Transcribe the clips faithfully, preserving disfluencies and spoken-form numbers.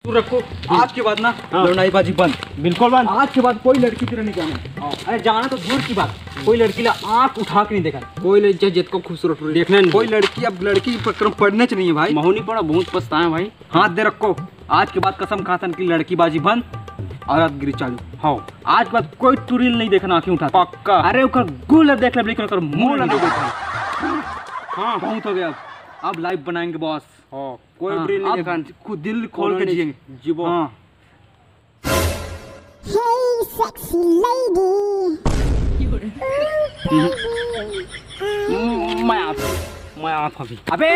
तू रखो, आज के बाद ना हाँ। लड़ाई बाजी बंद। बिल्कुल बंद। आज के बाद कोई लड़की तेरा नहीं जाना। हाँ। अरे जाना तो दूर की बात, कोई लड़की ला आंख उठा के नहीं देखा। कोई लड़की जितको खूबसूरत हो, देखना नहीं। कोई लड़की, अब लड़की के चक्कर में पड़ने च नहीं है भाई। महू नहीं पड़ा, बहुत पछताए भाई। हाथ दे रखो, आज के बाद कसम खाथन की लड़की बाजी बंद, औरत गिरी चालू। हाँ। आज के बाद कोई टुरी नहीं देखना आंखें उठा। पक्का। अरे ओकर गुल देख ले, लेकिन ओकर मुंह नहीं देखना। हाँ। बहुत हो गया, अब अब लाइव बनाएंगे बॉस। हाँ। कोई हाँ, ड्रिल नहीं अब देखा। खुद दिल खोल के जिएंगे। जीवो। हाँ। Hey, sexy lady. मैं आप, मैं आप अभी। अबे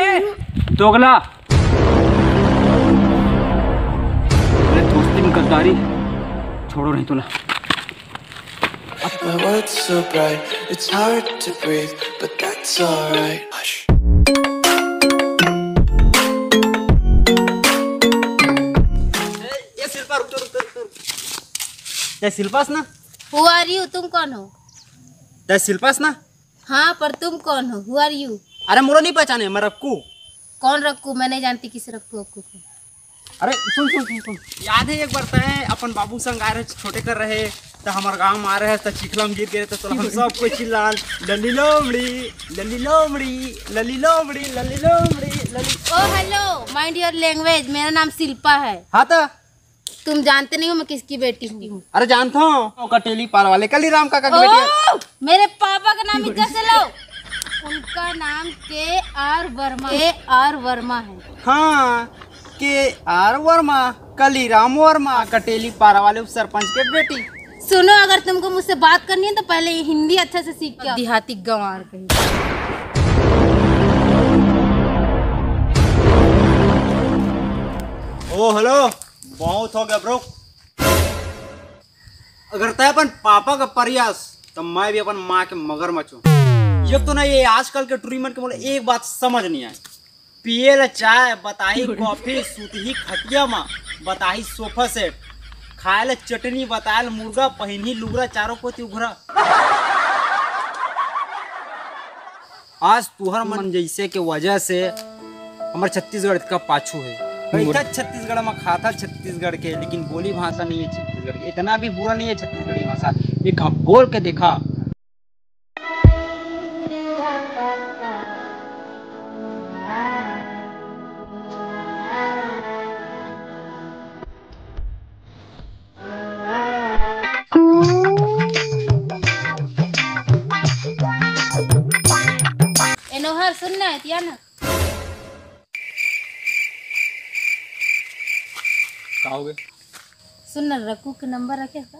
दोगला, अरे दोस्ती में गद्दारी छोड़ो नहीं तो ना। My world's so bright, it's hard to breathe, but that's alright. Hush. ए शिल्पा, रुक तो, रुक तो, रुक तो। ए शिल्पास ना? Who are you? तुम कौन हो? ए शिल्पास ना? हाँ, पर तुम कौन हो? Who are you? अरे मोरो नहीं पहचाने, मैं रक्कू। कौन रक्कू? मैं नहीं जानती किस रक्कू अक्कू को। अरे सुन सुन सुन सुन, याद है एक बार तय अपन बाबू संग आए रहे, छोटे कर रहे, त हमर गांव में आ रहे त चिखला में गिर गए, त तोला हम सब कोई चिल्लान, लल्ली लोमड़ी, लल्ली लोमड़ी, लल्ली लोमड़ी, लल्ली लोमड़ी, लल्ली। Oh hello, mind your language, मेरा नाम शिल्पा है। हाँ त तुम जानते नहीं हो मैं किसकी बेटी हूँ। अरे जानता हूँ, कटेली पार वाले कलीराम काका की बेटी है। ओ, मेरे पापा का नाम इज्जत से लो। उनका नाम के आर वर्मा, के आर वर्मा है। हाँ, के आर वर्मा, कलीराम वर्मा, कटेली पारा वाले उप सरपंच के बेटी। सुनो, अगर तुमको मुझसे बात करनी है तो पहले ये हिंदी अच्छे से सीख के आओ। देहाती गंवार कहीं। ओ हेलो, बहुत हो गया ब्रो। अगर तय अपन पापा का परियास, तो मैं भी अपन माँ के मगरमच्छ हूँ। ये तो ना, ये आजकल के टुरी मन के मोला एक बात समझ नहीं आए। पिए ला चाय, बताही कॉफी, सुतही खटिया मा, बताही सोफा सेट, खाए ला चटनी, बताए ला मुर्गा, पहिनही लुगरा, चारों कोती उघरा। आज तुहर मन जैसे के वजह से हमर छत्तीसगढ़ इतका पाछू है। बैठा छत्तीसगढ़ में, खाता छत्तीसगढ़ के, लेकिन बोली भाषा नहीं है छत्तीसगढ़ की। इतना भी बुरा नहीं है छत्तीसगढ़ी भाषा, एक घप बोल के देखा। एनोहर सुन ना, एतिया ना। का हो गए? सुन ना, रकू के नंबर रखे का?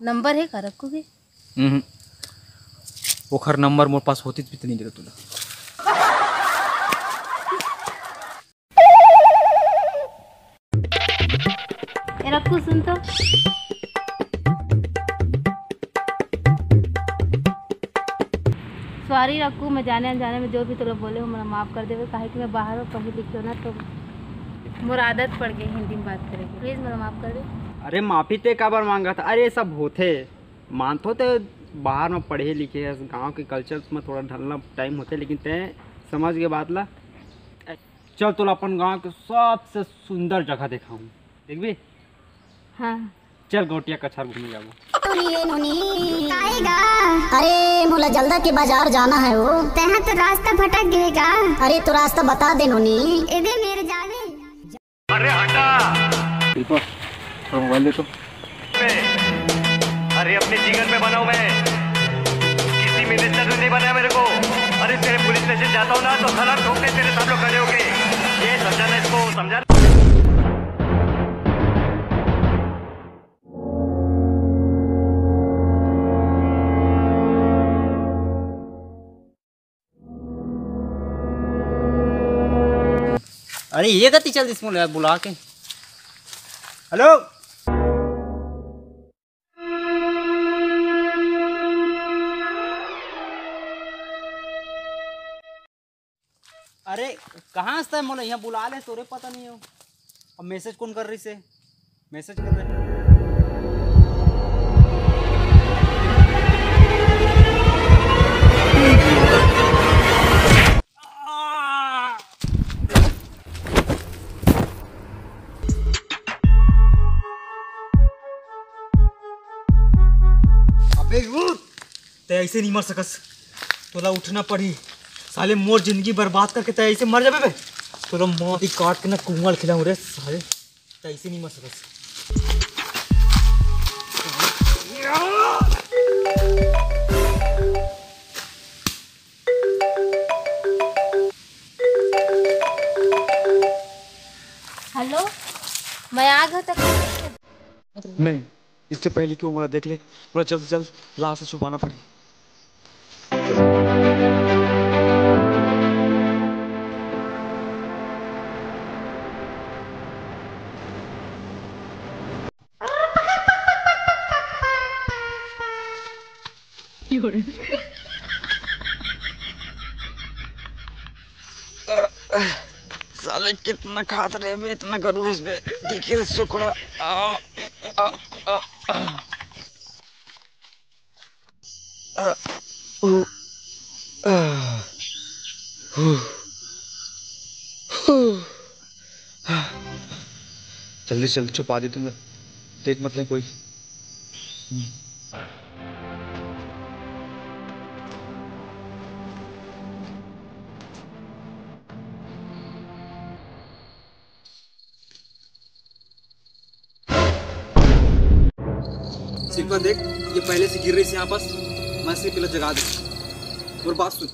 नंबर है का रकू के? हम्म। ओखर नंबर मोर पास होती तो नहीं देता तुला। ए रक्कू, सुन तो। सॉरी रक्कू, मैं जाने अनजाने में जो भी तोला बोले हो, मोला माफ कर देवे, काहे कि मैं बाहर में पढ़ी लिखी हो ना, तो मोर आदत पड़ गई हिंदी में बात करे के। प्लीज मोला माफ कर दे। अरे माफी ते काबर मांगत? अरे सब होथे, मानथो ते बाहर में पढ़े लिखे हस, गांव के कल्चर में थोड़ा ढलना टाइम होथे, लेकिन ते समझ के बात ला। चल तोला अपन गांव के सबसे सुंदर जगह देखाऊं, देखबे? हाँ। चल गोटिया कछार घूमे जाबो। काहे गा? अरे मोला जल्दा के बाजार जाना है वो। तेहा तो रास्ता भटक गए गा। अरे तो रास्ता बता दे नोनी। एदे मेरे जावे। अरे हटा। दीपक, थोड़ा मोबाइल दे तो। अरे अपने जीवन में बनाऊं मैं, किसी मिनिस्टर ने नहीं बनाया मेरे को। अरे तेरे पुलिस स्टेशन जाता हूँ ना तो सलाम ठोकते तेरे सामने खड़े होके। ये समझाना इसको, समझा। अरे ये गति चल दिस मोला बुला के। हेलो। अरे कहाँ से मोला यहाँ बुला ले, तोरे पता नहीं हो। अब मैसेज कौन कर रही से? मैसेज कर रहे। ए, उठ! तैं ऐसे नहीं मर सकस, तोला उठना पड़ी। साले, मोर जिंदगी बर्बाद करके तैं ऐसे मर जाबे बे? तोला माटी काट के ना कुआं ल खिलाऊं रे साले, तैं ऐसे नहीं मर सकस। हेलो, मैं आ गया था। नहीं, इससे पहले कि वो मोला देख ले, मोला जल्द से जल्द लाश से छुपाना पड़ी। साले, कितना खात रहे बे, इतना गरूस बे। देखिए सुखड़ा। आ, आ, आ, आ। आ, उ, आ, हु, हु। जल्दी से जल्दी छुपा दे दूंगा, देख मत ले कोई। शिल्पा देख, ये पहले से गिर रही है यहाँ पास, मैं इसे पहले जगा दूँ। और बात सुन।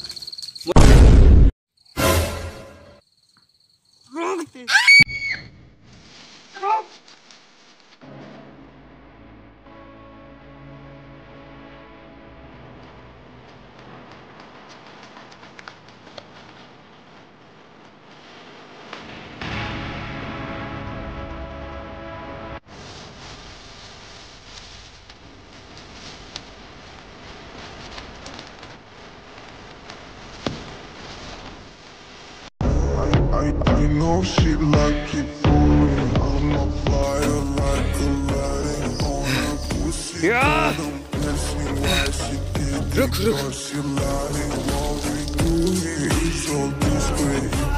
I, I know she like it boring. I'm a flyer like a light on a pussy. Yeah. Dancing while she did it, रुक, रुक। 'Cause she like it, what we do here is all discreet. If you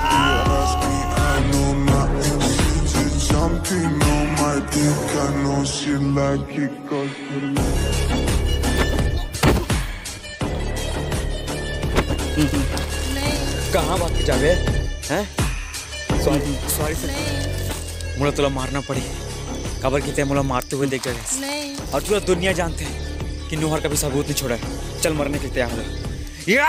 ask me, I know nothing. She just jumping on my dick. I know she like it 'cause she like कहाँ भाग के जाबे? हैं? Sorry, sorry sir. मोला तोला मारना पड़ी, काबर कि तैं मोला मारते हुए देख रहे। नहीं। और पूरा दुनिया जानते हैं कि नोहर कभी सबूत नहीं छोड़ा है। चल, मरने के लिए तैयार हो जा। या!